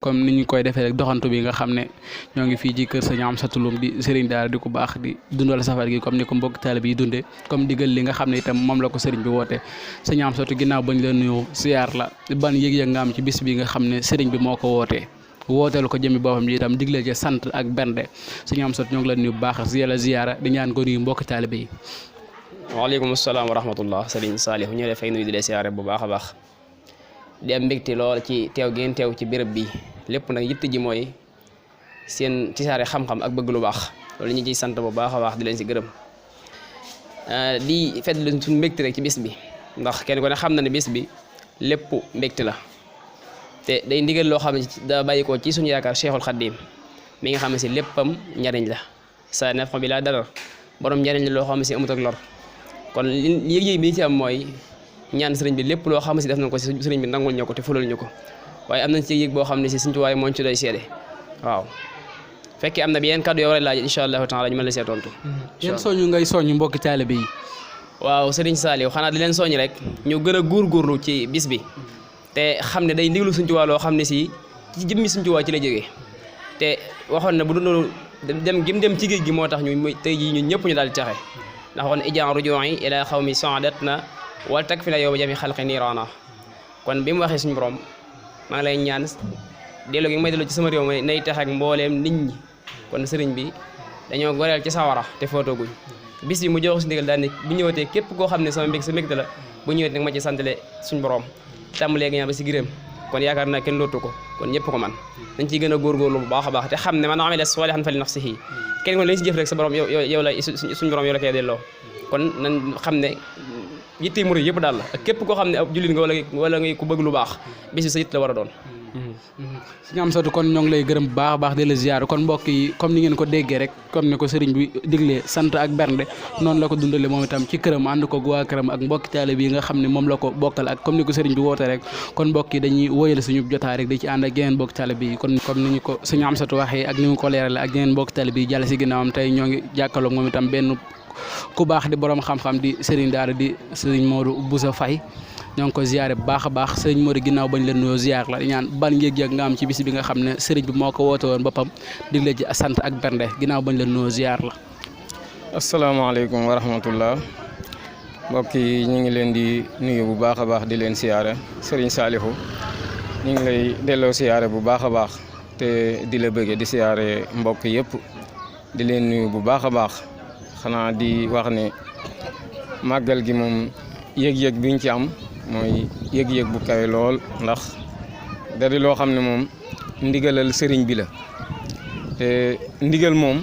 comme ni ñu koy defee rek doxantu bi nga xam ne ñoo ngi fii ci kër sëñ Amsatou Loum di sëriñ daara di ku baax di dundal safar gi comme ni ko mbokk taalibe yi dundee comme digal li nga xam ne itam moom la ko sëriñ bi woote sëñ Amsatou ginnaaw bañ la nuyoo siyaar la ban yëg-yëg nga am ci bis bi nga xam ne sëriñ bi moo ko wootee wooteel ko jëmi boppam ji itam digle ci sant ak bernde sëñ Amsatou ñoo ngi la nuyu bu baax si yàlla ziyaara di ñaan ko nuyu mbokk taalibe yi. waaleykum salaam wa rahmatullah sëriñ Saliou ñu def fay nuyu di leen siyaare bu baax a baax di am mbégte lool ci teew ngeen teew ci béréb bi lépp nag yitt ji mooy seen ci saare xam-xam ak bëgg lu baax loolu ñu ciy sant bu baax a baax di leen si gërëm di fedd lu suñu mbégte rek ci bis bi ndax kenn ko ne xam na ne bis bi lépp mbégte la te day ndigal loo xam ne da bàyyi ko ci suñu yaakaar Cheikhul Khadim mi nga xam ne si léppam njariñ la sa nef bi laa dara borom njariñ la loo xam ne si amut ak lor kon yëg-yëg bi ci am mooy ñaan sëriñ bi lépp loo xam ne si def nañ ko si sëriñ bi nangul ñu ko te fulal ñu ko waaye am nañ ci yëg boo xam ne si suñu tuwaay moo ci doy seede waaw fekkee am na bi yenn kàddu yoo war a laaj incha allahu taala ñu mën la see tontu. yan soñu ngay soñu mbokki taalibe yi. waaw sëriñ Saliou xanaa di leen soññ rek ñu gën a góorgóorlu ci bis bi te xam ne day ndiglu suñu tuwaay loo xam ne si ci jëmmi suñu tuwaay ci la jógee te waxoon na bu doon dem ci géej gi moo tax ñu tey jii ñun ñëpp ñu daal di taxe ndax waxoon ijaan rujuu'i ila xawmi saadatna wal takfina yow ba jami xalqi niiraana kon bi mu waxee suñu borom maa ngi lay ñaan delloo gi may delloo ci sama réew ma nay tax ak mbooleem nit ñi kon sëriñ bi dañoo goreel ci sawara te footooguñ bis bi mu jox si ndigal daal ne bu ñëwatee képp koo xam ne sama mbég sa mbégte la bu ñëwee nag ma ci santale suñu borom tàmbalee ñaan ba si gërëm kon yaakaar naa kenn lootu ko kon ñëpp ko man dañ ciy gën a góorgóorlu bu baax a baax te xam ne man amila salihan fa li nafsihi kenn kon lañ si jëf rek sa borom yow la suñu borom yow la koy delloo kon nan xam ne yitte murid yëpp daal la ak képp koo xam ne ab jullit nga wala ngay ku bëgg lu baax bis bi sa yitt la war a doon. sëñ Amsatou kon ñoo ngi lay gërëm bu baax a baax di la ziar kon mbokk yi comme ni ngeen ko déggee rek comme ni ko sëriñ bi diglee sant ak bernde noonu la ko dundale moom itam ci këram ànd ko waa këram ak mbokki taalibe yi nga xam ne moom la ko bokkal ak comme ni ko sëriñ bi woote rek kon mbokk yi dañuy wóyal suñu jotaay rek di ci ànd ak yeneen mbokki taalibe yi kon comme ni ñu ko sëñ Amsatou waxee ak ni ñu ko leerale ak yeneen mbokki taalibe yi jàll si ginnaawam tey ñoo ngi jàkkaarloog moom itam benn ku baax di borom xam-xam di sëriñ daara di sëriñ Modou Boussa Faye ñoo ngi ko ziare bu baax a baax sëriñ Modou ginnaaw bañ leen nuyoo ziar la di ñaan ban yëg-yëg nga am ci bis bi nga xam ne sëriñ bi moo ko woote woon boppam digle ci sant ak bernde ginnaaw bañ leen nuyoo ziar la. asalaamaaleykum wa rahmatullah mbokk yi ñu ngi leen di nuyu bu baax a baax di leen siyaare sëriñ Saliou ñu ngi lay delloo siyaare bu baax a baax te di la bëggee di siyaare mbokk yëpp di leen nuyu bu baax a baax. xanaa di wax ne màggal gi moom yëg-yëg bi ñu ci am mooy yëg-yëg bu kawe lool ndax da di loo xam ne moom ndigalal sëriñ bi la te ndigal moom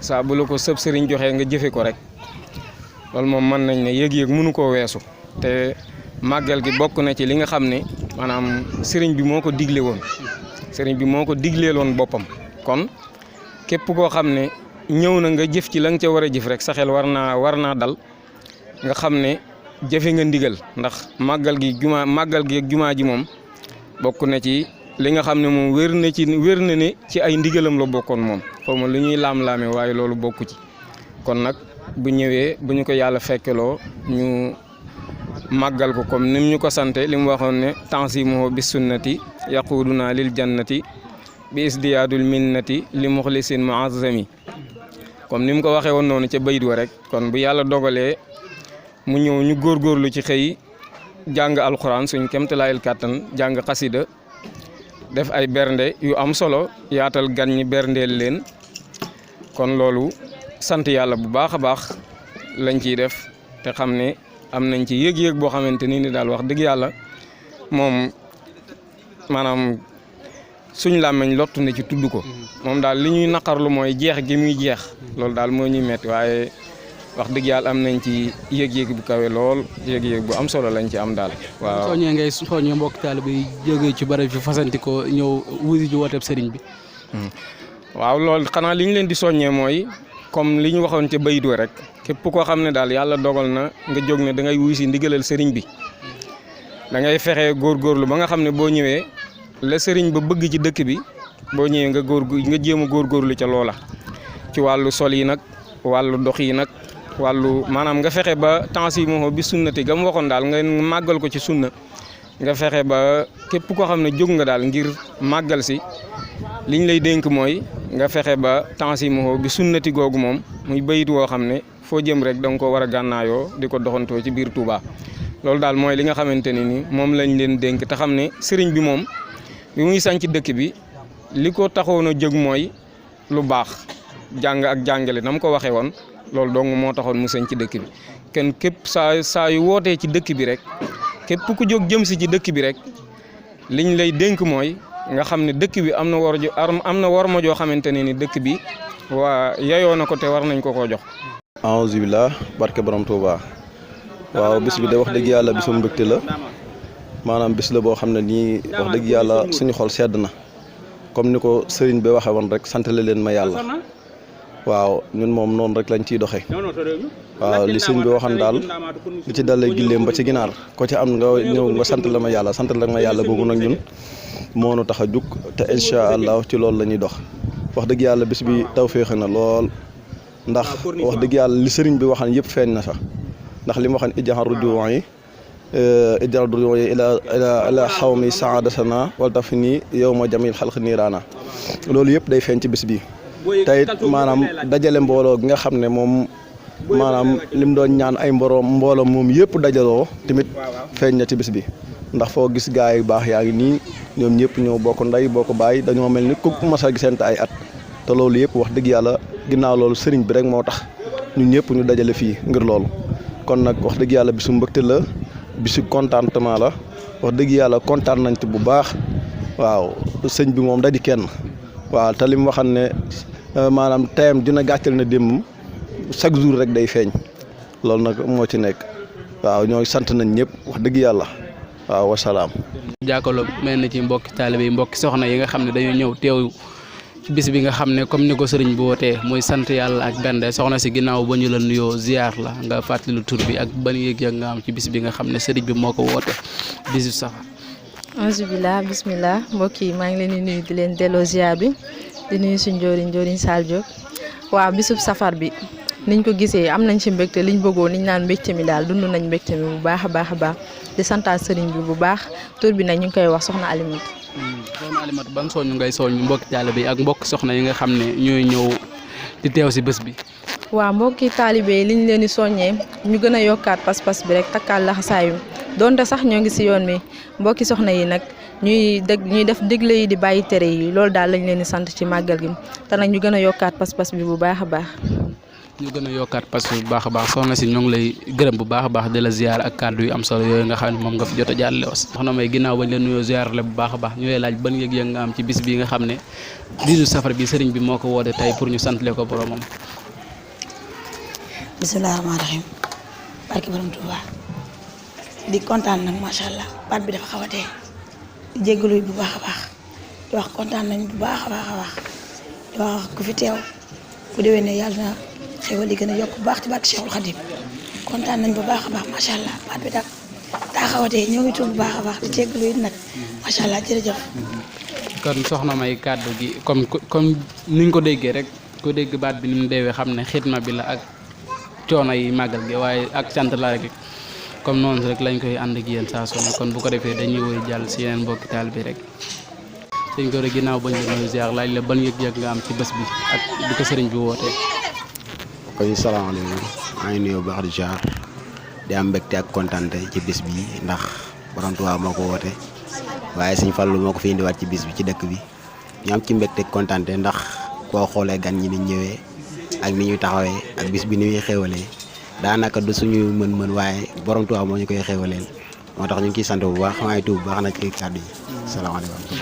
saa bu la ko sëb sëriñ joxee nga jëfe ko rek loolu moom mën nañ ne yëg-yëg mënu koo weesu te màggal gi bokk na ci li nga xam ne maanaam sëriñ bi moo ko digle woon sëriñ bi moo ko digleeloon boppam kon képp koo xam ne ñëw na nga jëf ci la nga ca war a jëf rek sa xel war naa dal nga xam ne jëfe nga ndigal ndax màggal gi ak jumaa ji moom bokk na ci li nga xam ne moom wér na ne ci ay ndigalam la bokkoon moom xaw ma lu ñuy laam-laame waaye loolu bokku ci kon nag bu ñëwee bu ñu ko yàlla fekkeloo ñu màggal ko comme nim ñu ko sante li mu waxoon ne tansimuhu bis sunnati yaquduna lil jannati bi isdiyaadul minnati li muxlisin muazzami comme ni mu ko waxee woon noonu ca bayit wa rek kon bu yàlla dogalee mu ñëw ñu góorgóorlu ci xëy jàng alxuraan suñ kemtalaayil kàttan jàng xasida def ay bernde yu am solo yaatal gan ñi berndeel leen kon loolu sant yàlla bu baax a baax lañ ciy def te xam ne am nañ ci yëg-yëg boo xamante ni daal wax dëgg yàlla moom maanaam suñ làmmeñ lottu na ci tudd ko moom daal li ñuy naqarlu mooy jeex gi muy jeex loolu daal moo ñuy metti waaye wax dëgg yàlla am nañ ci yëg-yëg bu kawe lool yëg-yëg bu am solo lañ ci am daal waaw. soññee ngay soññee mbokk taalibe yi jógee ci barab fi fasanti ko ñëw wusi ji wooteeb sëriñ bi. waaw loolu xanaa li ñu leen di soññee mooy comme li ñu waxoon ca bayit wa rek képp koo xam ne daal yàlla dogal na nga jóg ne da ngay wuy si ndigalal sëriñ bi da ngay fexe góorgóorlu ba nga xam ne boo ñëwee la sëriñ ba bëgg ci dëkk bi boo ñëwee nga jéem a góorgóorlu ca loola ci wàllu sol yi nag wàllu dox yi nag wàllu maanaam nga fexe ba tansimuhu bi sunnati ga mu waxoon daal nga màggal ko ci sunna nga fexe ba képp koo xam ne jóg nga daal ngir màggal si liñ lay dénk mooy nga fexe ba tansimuhu bi sunnati googu moom muy bayit woo xam ne foo jëm rek da nga ko war a gànnaayoo di ko doxantoo ci biir Touba. loolu daal mooy li nga xamante ne ni moom lañ leen dénk te xam ne sëriñ bi moom bi muy sanc dëkk bi li ko taxoon a jóg mooy lu baax jàng ak jàngale na mu ko waxee woon loolu dong moo taxoon mu sanc dëkk bi kenn képp saa yu wootee ci dëkk bi rek képp ku jóg jëm si ci dëkk bi rek liñ lay dénk mooy nga xam ne dëkk bi am na worma joo xamante ne ni dëkk bi waa yayoo na ko te war nañ ko koo jox. a'uuzu billah barke borom Touba waaw bis bi de wax dëgg yàlla bisum mbégte la maanaam bis la boo xam ne nii wax dëgg yàlla suñu xol sedd na comme ni ko sëriñ bi waxee woon rek santale leen ma yàlla waaw ñun moom noonu rek lañ ciy doxee waaw li sëriñ bi waxoon daal li ci dalee gilleem ba ci ginaar ko ci am nga ñëw nga santale ma yàlla googu nag ñun moo nu tax a jug te incha allah ci loolu la ñuy dox wax dëgg yàlla bis bi tawféex na lool ndax wax dëgg yàlla li sëriñ bi waxan yëpp feeñ na sax ndax li mu waxan ijjaxan rujuwan yi ila xawmi saadatana wala taf nii yow ma jamil xalq niiraana loolu yëpp day feeñ ci bis bi tey maanaam dajale mbooloo gi nga xam ne moom maanaam lim doon ñaan ay mbooloo moom yëpp dajaloo tamit feeñ na ci bis bi ndax foo gis gaay yu baax yaa ngi nii ñoom ñëpp ñoo bokk ndey bokk baay dañoo mel ni ku mas a gisante ay at te loolu yëpp wax dëgg yàlla ginnaaw loolu sëriñ bi rek moo tax ñun ñëpp ñu dajale fii ngir loolu kon nag wax dëgg yàlla bisu mbëgte la bisu contentement la wax dëgg yàlla kontaan nañ ci bu baax waaw sëñ bi moom da di kenn waaw te li mu waxan ne maanaam tayam dina gàccal na démbam chaque jour rek day feeñ loolu nag moo ci nekk waaw ñooy sant nañ ñëpp wax dëgg yàlla waaw wasalaam. jàkkaarloo mel na ci mbokki taalibe yi mbokki soxna yi nga xam ne dañoo ñëw teew ci bis bi nga xam ne comme ni ko sëriñ bi wootee muy sant yàlla ak bernde soxna si ginnaaw ba ñu la nuyoo ziar la nga fàttali tur bi ak ban yëg-yëg nga am ci bis bi nga xam ne sëriñ bi moo ko woote 18 safar. alhamdulilah bismillah mbokk yi maa ngi leen di nuyu di leen delloo ziar bi di nuyu suñ njëriñ Sall Diop waaw bisub safar bi niñ ko gisee am nañ ci mbégte liñ bëggoon niñ naan mbégte mi daal dund nañ mbégte mi bu baax a baax di santaat sëriñ bi bu baax tur bi nag ñu ngi koy wax soxna Alimatu. soxna Alimatu ban soñu ngay soññ mbokki taalibe yi ak mbokki soxna yi nga xam ne ñooy ñëw di teew si bés bi. waaw mbokki taalibe yi liñ leen di soññee ñu gën a yokkaat pas-pas bi rek takkaat laxasaayu donte sax ñoo ngi si yoon mi mbokki soxna yi nag ñuy def digle yi di bàyyi tere yi loolu daal lañ leen di sant ci màggal gi te nag ñu gën a yokkaat pas-pas bi bu baax a baax. ñu gën a yokkaat parce que bu baax a baax soxna si ñoo ngi lay gërëm bu baax a baax di la ziar ak kàddu yu am solo yooyu nga xam ne moom nga fi jot a jàllale aussi soxna may ginnaaw bañ la nuyoo ziar la bu baax a baax ñu lay laaj ban yëg-yëg nga am ci bis bi nga xam ne 18 safar bi sëriñ bi moo ko woote tey pour ñu santle ko boromam. bisimilah rahmaani rahiim barke borom Touba di kontaan nag macha allah baat bi dafa xaw a tee di jégalu bu baax a baax di wax kontaan nañ bu baax a baax di wax ku fi teew ku déwee ne yàlla na xéwal yi gën a yokk bu baax ci barke Cheikhul Khadim kontaan nañ bu baax a baax macha allah baat bi daal daa xaw a tee ñoo ngi tuub bu baax a baax di jégalu it nag macha allah jërëjëf. kon soxna may kàddu gi comme niñ ko déggee rek ko dégg baat bi ni mu deewee xam ne xidma bi la ak coono yi màggal gi waaye ak sant la rek comme noonu rek lañ koy ànd ak yéen saa su ne kon bu ko defee dañuy woy jàll si yeneen mbokki taal bi rek sëñ ko rek ginnaaw bañ la nuyu ziar laaj la ban yëg-yëg nga am ci bés bi ak di ko sëriñ bi wootee. koy salaamaaleykum maa ngi nuyu bu baax di ziar di am mbégte ak kontante ci bis bi ndax borom Tuubaa moo ko woote waaye sëñ Fallu moo ko fi indiwaat ci bis bi ci dëkk bi ñu am ci mbégte ak kontante ndax boo xoolee gan ñi ni ñëwee ak ni ñuy taxawee ak bis bi ni muy xéwalee daanaka du suñu mën-mën waaye borom Tuubaa moo ñu koy xéwaleel moo tax ñu ngi ciy sant bu baax maa ngi tuub bu baax nag ci kàddu yi salaamaaleykum.